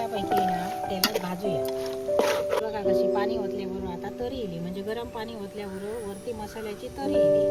बऱ्यापैकी ह्या तेलात भाजूया. बघा कशी पाणी ओतल्याबरोबर आता तरी इली, म्हणजे गरम पाणी ओतल्याबरोबर वरती मसाल्याची तरी इली.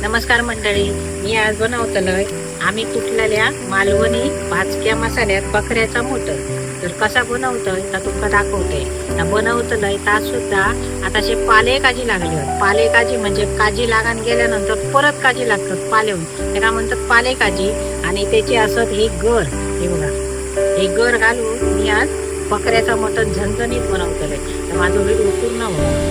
नमस्कार मंडळी, मी आज बनवतलोय आम्ही कुठल्या मालवणी भाजक्या मसाल्यात बकऱ्याचा मोटर. तर कसा बनवतोय तर तुमका दाखवते. तर बनवतलंय ता सुद्धा आता असे पाले काजी लागली. पाले काजी म्हणजे काजी लागान गेल्यानंतर परत काजी लागतात पालेहून, त्याला म्हणतात पाले काजी. आणि त्याची असत ही गर, हे बघा, हे गर घालून मी आज बकऱ्याचा मटण झणझणीत बनवतलंय. तर माझं व्हिडिओ पूर्ण होणार.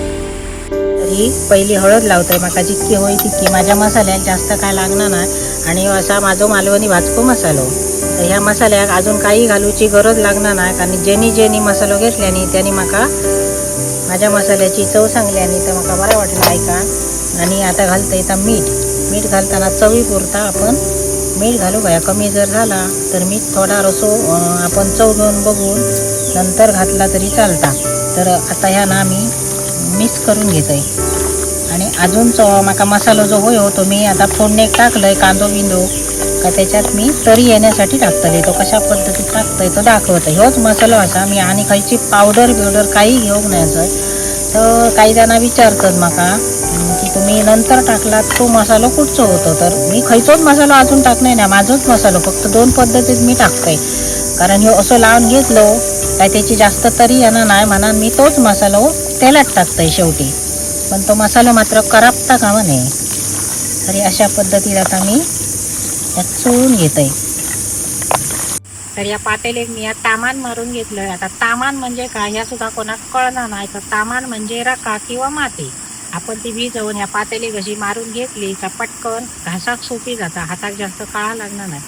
तरी पहिली हळद लावतोय, माका जितकी होई तितकी. माझ्या मसाल्यात जास्त काय लागणार नाही. आणि असा माझो मालवणी भाजको मसालो, तर ह्या मसाल्याक अजून काही घालूची गरज लागणार नाही, कारण ज्यांनी ज्यांनी मसालो घेतल्यानी त्यांनी माका माझ्या मसाल्याची चव सांगल्यानी, तर माका बरं वाटलं ऐका. आणि आता घालतंय आता मीठ. मीठ घालताना चवीपुरता आपण मीठ घालू गया. कमी जर झाला तर मीठ थोडा रसो आपण चव घेऊन बघून नंतर घातला तरी चालता. तर आता ह्या ना मी मिक्स करून घेतोय. आणि अजून माका मसालो जो होयो तो मी आता फोडणीक टाकलंय कांदो बिंदो का त्याच्यात मी तरी येण्यासाठी टाकतले. तो कशा पद्धतीत टाकतोय तो दाखवतोय. ह्योच मसालो असा मी आणि खयची पावडर बिवडर काही घेऊक नाही असं. तर काही जण विचारतात माका की तुम्ही नंतर टाकलात तो मसालो कुठचो होतो. तर मी खयचोच मसालो अजून टाकणार नाही, माझोच मसालो फक्त दोन पद्धतीत मी टाकतोय. कारण ह्यो असं लावून घेतलो काय त्याची जास्त तरी येणार नाही म्हणून मी तोच मसालो तेलात टाकतोय शेवटी. पण तो मसाला मात्र करपता कामा नये. तरी अशा पद्धतीत आता मी त्यात चोळून घेतोय. तर या पातेलेक मी या तामान मारून घेतलंय. आता तामान म्हणजे काय ह्या सुद्धा कोणाक कळणार नाही. तर तामान म्हणजे रका किंवा माती. आपण ती भिजवून ह्या पातेली कशी मारून घेतली तर पटकन घासाक सोपी जाता, हाताक जास्त काळा लागणार नाही.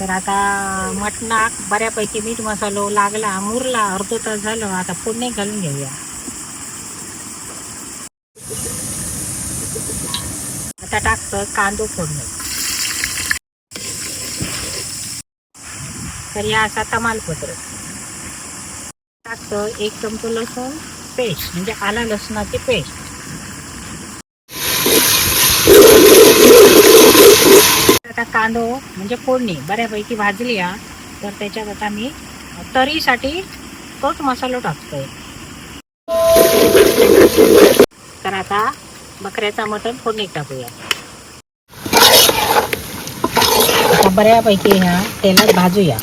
तर आता मटणाक बऱ्यापैकी मीठ मसालो लागला, मुरला, अर्धो तास झालं. आता फोडणी घालून घेऊया. आता टाकतं कांदो फोडणी. तर या असा तमालपत्र टाकतं, एक चमचा लसूण पेस्ट म्हणजे आला लसणाची पेस्ट. आता कांदो म्हणजे फोडणी बऱ्यापैकी भाजली हा, तर त्याच्यात आता मी तरीसाठी तोच मसालो टाकतोय. तर आता बकऱ्याचा मटण फोडणीत टाकूया. आता बऱ्यापैकी ह्या तेलात भाजूया.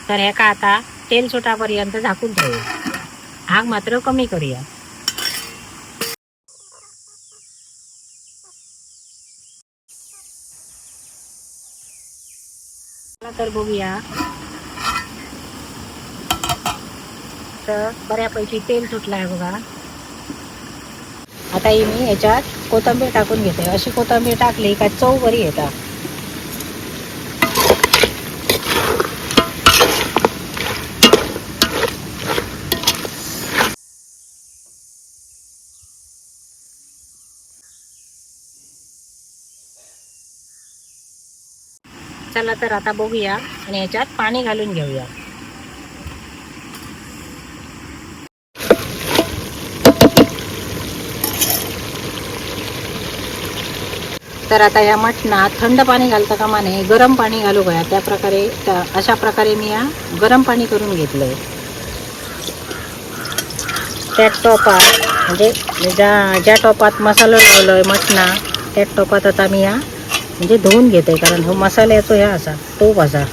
तर ह्याका आता तेल सुटापर्यंत झाकून ठेवूया. आग मात्र कमी करूया. चला तर बघूया. तर बऱ्यापैकी तेल सुटलं आहे बघा. आता ही मी याच्यात कोथिंबीर टाकून घेते. अशी कोथिंबीर टाकली का चव बरी येतात. चला तर आता बघूया आणि याच्यात पाणी घालून घेऊया. तर आता या मटणात थंड पाणी घालता कामा नये, गरम पाणी घालू गया. त्या प्रकारे अशा प्रकारे मी या गरम पाणी करून घेतलंय. त्या टोपात म्हणजे ज्या ज्या टोपात मसाला लावलोय मटणा त्या टोपात आता मी या म्हणजे धुवून घेते, कारण हो मसाल्याचो ह्या असा टोप असा.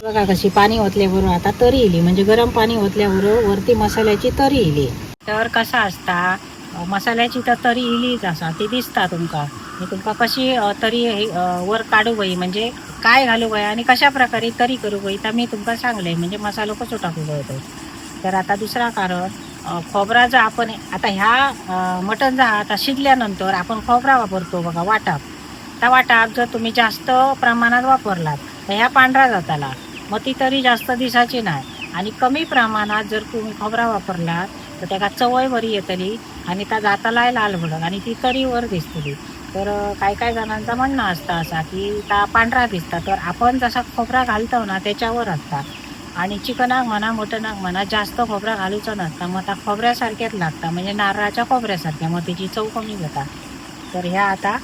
बघा कशी पाणी ओतल्याबरोबर आता तरी इली, म्हणजे गरम पाणी ओतल्याबरोबर वरती मसाल्याची तरी इली. तर कसा असता मसाल्याची तर तरी इलीच असा ती दिसता तुमका. मी तुमका कशी तरी वर काढू गई, म्हणजे काय घालू गय आणि कशा प्रकारे तरी करू गई तर मी तुमका सांगले, म्हणजे मसालो कसो टाकू गयो तो. तर आता दुसरा कारण खोबरा जर आपण आता ह्या मटण जा आता शिजल्यानंतर आपण खोबरा वापरतो बघा वाटाप. त्या वाटाप जर तुम्ही जास्त प्रमाणात वापरलात तर ह्या पांढरा जाताला, मग ती तरी जास्त दिसायची नाही. आणि कमी प्रमाणात जर तुम्ही खोबरा वापरलात तर त्याका चवय बरी येतली आणि त्या जातालाय लाल भडक आणि ती तरी वर दिसतली. तर काय काय जणांचा म्हणणं असता असा की त्या पांढरा दिसता, तर आपण जसा खोबरा घालतो ना त्याच्यावर असता. आणि चिकनाक म्हणा मटणाक म्हणा जास्त खोबरा घालूचा नसता, मग त्या खोबऱ्यासारख्याच लागता, म्हणजे नारळाच्या खोबऱ्यासारख्या, मग त्याची चव कमी जाता. तर ह्या आता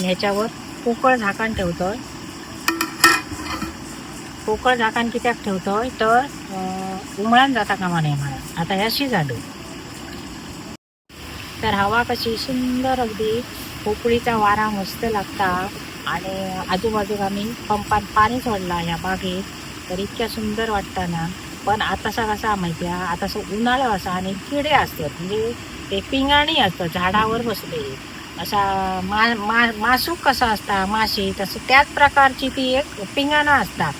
ह्याच्यावर पोकळ झाकण ठेवतोय. पोकळ झाकण कित्याक ठेवतोय तर उमळान जाता कामा नये म्हणा. आता ह्या शिजाडू. तर हवा कशी सुंदर अगदी पोकळीचा वारा मस्त लागता आणि आजूबाजूक आम्ही पंपात पाणी सोडला ह्या बागेत, तर इतक्या सुंदर वाटता ना. पण आतासा कसा माहिती आहे, आता असं उन्हाळा असा आणि किडे असतात, म्हणजे ते पिंगाणी असतात झाडावर बसलेली, असा मा मा मासूक कसा असता माशी, तसं त्याच प्रकारची ती एक पिंगाणा असता,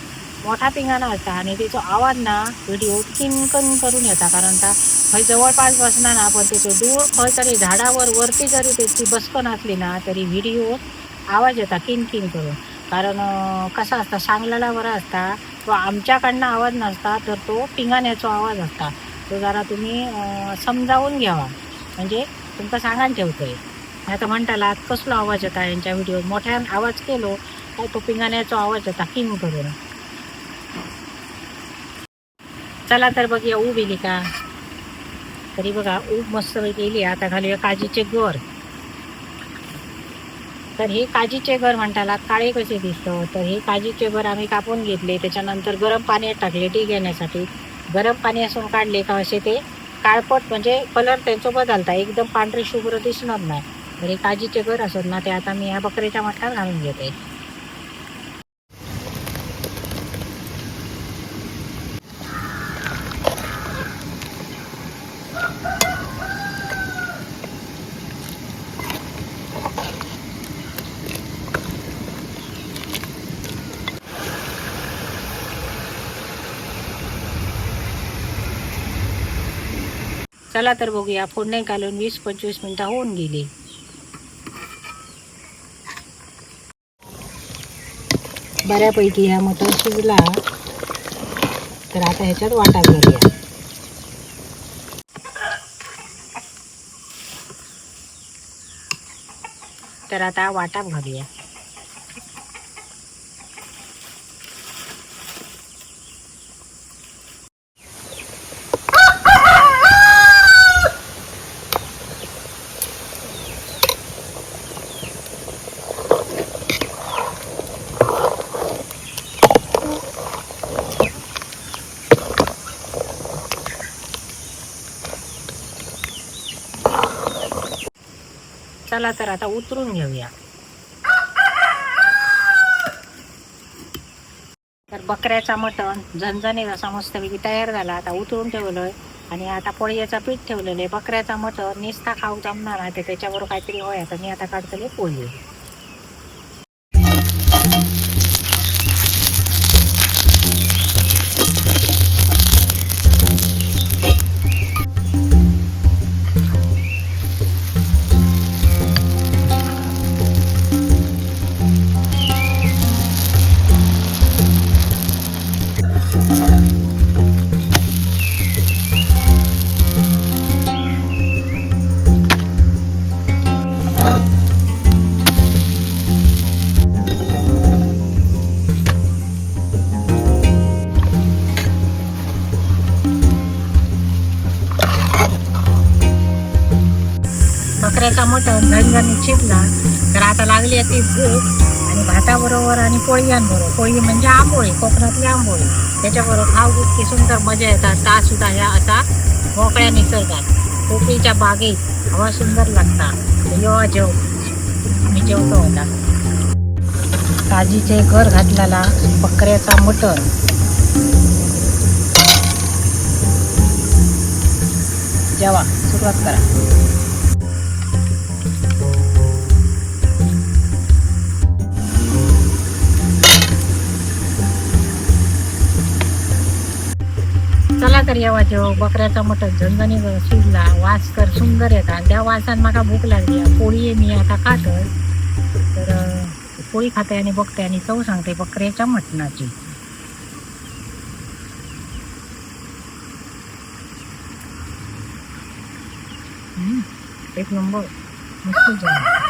मोठा पिंगाणा असता. आणि त्याचो आवाज ना व्हिडिओ किनकन करून येता, कारण ता खंय जवळपास बसना ना, पण त्याचो दूर खंय तरी झाडावर वरती जरी त्याची बसकन असली ना तरी व्हिडिओ आवाज येता किनकिन करून. कारण कसा असता सांगलेला बरा असता, तो आमच्याकडनं आवाज नसता तर तो पिंगाण्याचो आवाज असता, तो जरा तुम्ही समजावून घ्यावा, म्हणजे तुमका सांगायला ठेवतोय. आता म्हणताला कसलो आवाज येता यांच्या व्हिडिओ, मोठ्यान आवाज केलो काय तो पिंगाण्याचो आवाज येता किन करून. चला तर बघूया ऊब इली का. तरी बघा ऊब मस्त गेली. आता घालूया काजीचे गर. तर हे काजीचे गर म्हणताला काळे कसे दिसतं, तर हे काजीचे गर आम्ही कापून घेतले, त्याच्यानंतर गरम पाण्यात टाकले टी घेण्यासाठी. गरम पाणी असून काढले का असे ते काळपट, म्हणजे कलर त्यांचं बदलता, एकदम पांढरे शुभ्र दिसणार नाही. तर हे काजीचे गर असत ना ते आता मी ह्या बकरीच्या मटणात घालून घेते. चला तर बघूया फोडणी घालून 20-25 मिनिटं होऊन गेली. बऱ्यापैकी ह्या मटण शिजला. तर आता ह्याच्यात वाटा घालूया. तर आता वाटा घालूया. चला तर आता उतरून घेऊया. तर बकऱ्याचा मटण झणझणीत असा मस्तपैकी तयार झाला. आता उतरून ठेवलंय आणि आता पोळीचा पीठ ठेवलेलं आहे. बकऱ्याचा मटण निस्ता खाऊ जमणार नाही, तर त्याच्याबरोबर काहीतरी होय. आता मी आता काढतले पोळी. बकऱ्याचा मटण झणझणीत शिजला. तर आता लागली आहे ती भूक आणि भाताबरोबर आणि पोळ्यांबरोबर, पोळी म्हणजे आंबोळी, कोकणातली आंबोळी, त्याच्याबरोबर खाऊ इतकी सुंदर मजा येतात. ता सुद्धा ह्या असा मोकळ्या निसर्गात पोकळीच्या बागेत हवा सुंदर लागता. यो जेव, आम्ही जेवतो आता. काजीचे घर घातलेला बकऱ्याचा मटण. जेवा, सुरुवात करा. तर येवाचो बकऱ्याचा मटण झणझणीत शिजला, वास तर सुंदर येता आणि त्या वासान म्हाका भूक लागली. पोळी मी आता खातोय. तर पोळी खाते आणि बघते आणि चव सांगते बकऱ्याच्या मटणाची. एक नंबर, मस्त झालं.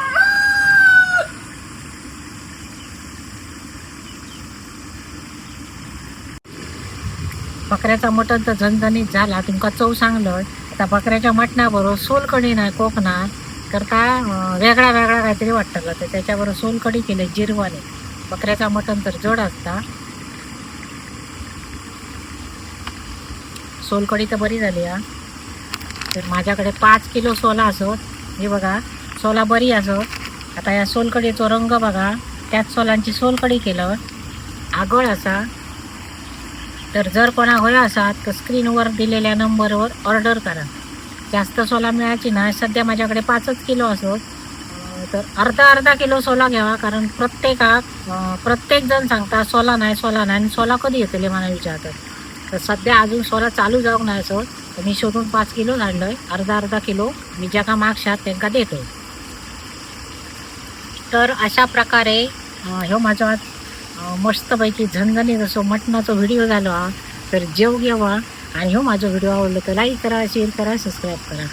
बकऱ्याचा मटण तर झणझणीत झाला, तुमका चव सांगलं. आता बकऱ्याच्या मटणाबरोबर सोलकढी नाही कोकणात करता वेगळा वेगळा काहीतरी वाटतं, तर त्याच्याबरोबर सोलकढी केली जिरवाने. बकऱ्याचा मटण तर जड असता, सोलकढी तर बरी झाली हा. तर माझ्याकडे 5 किलो सोला असत, हे बघा सोला बरी असत. आता या सोलकढीचो रंग बघा, त्याच सोलांची सोलकढी केलं, आगळ असा. तर जर कोणा होय असात तर स्क्रीनवर दिलेल्या नंबरवर ऑर्डर करा. जास्त सोला मिळायची नाही, सध्या माझ्याकडे 5 किलो असत. तर अर्धा अर्धा किलो सोला घ्यावा, कारण प्रत्येक जण सांगता सोला नाही सोला नाही, आणि सोला कधी येतले मला विचारतात. तर सध्या अजून सोला चालू जाऊक नाही असो, तर मी शोधून 5 किलो धाडलोय. अर्धा अर्धा किलो मी ज्याका मागशात त्यांका देतो. तर अशा प्रकारे ह्यो माझा आज मस्तपैकी झणझणीत असो मटणाचो व्हिडिओ झालो हा. तर जेव घेवा आणि ह्यो माझा व्हिडिओ आवडलो तर लाईक करा, शेअर करा, सबस्क्राईब करा.